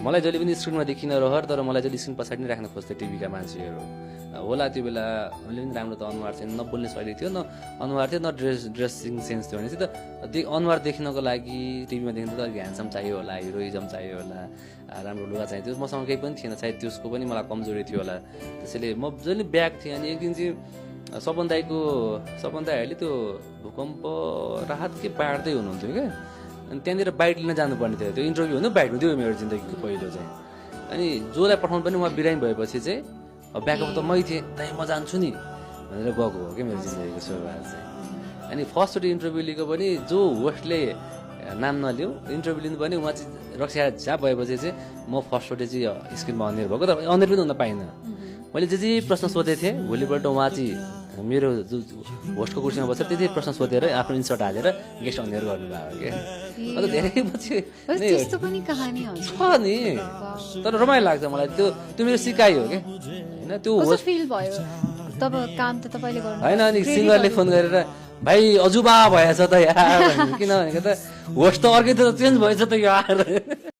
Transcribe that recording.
मलाई जहिले पनि स्क्रिनमा देखिन रहर, तर मलाई जहिले स्क्रिन पछाडि नै राख्न खोज्थे टिभीका मान्छेहरू होला। त्यो बेला मैले पनि राम्रो त अनुहार छैन, न बोल्ने शैली थियो, न अनुहार थियो, न ड्रेसिङ सेन्स थियो भने चाहिँ त अनुहार देखिनको लागि टिभीमा देख्नु त ह्यान्डसम चाहियो होला, हिरोइजम चाहियो होला, राम्रो लुगा चाहियो। मसँग केही पनि थिएन, सायद त्यसको पनि मलाई कमजोरी थियो होला। त्यसैले म जहिले ब्याक थिएँ। अनि एक दिन चाहिँ सपन दाईहरूले त्यो भूकम्प राहत के बाँड्दै हुनुहुन्थ्यो क्या। अनि त्यहाँनिर बाइट लिन जानुपर्ने थियो, त्यो इन्टरभ्यू हुनु बाइट हुन्थ्यो मेरो जिन्दगीको पहिलो चाहिँ। अनि जोलाई पठाउनु पनि उहाँ बिरामी भएपछि चाहिँ ब्याकअप त मै थिएँ, दाइ म जान्छु नि भनेर गएको हो क्या मेरो जिन्दगीको सुरुवात चाहिँ। अनि फर्स्टचोटि इन्टरभ्यू लिएको पनि जो होस्टले नाम नलियो इन्टरभ्यू लिनु पनि उहाँ चाहिँ रक्षा झ्या भएपछि चाहिँ म फर्स्टचोटि चाहिँ स्क्रिनमा अनिर भएको, तर अनिर पनि हुन पाइनँ। मैले जे प्रश्न सोधेको थिएँ भोलिपल्ट उहाँ चाहिँ मेरो जो होस्टको कुर्सीमा बसेर त्यति प्रश्न सोधेर आफ्नो इन्सर्ट हालेर गेस्ट अनिर गर्नुभयो क्या। अन्त धेरै पछि त्यस्तो पनि कहानी छ नि, तर रमाइलो लाग्छ मलाई। त्यो मेरो सिकाइ हो क्या होइन। त्यो होस्ट फिल भयो तब काम त तपाईले गर्नु होइन। अनि सिङ्गरले फोन गरेर भाइ अजुबा भएछ त यार, किन भनेको त होस्ट त अर्कै त चेन्ज भएछ त यार।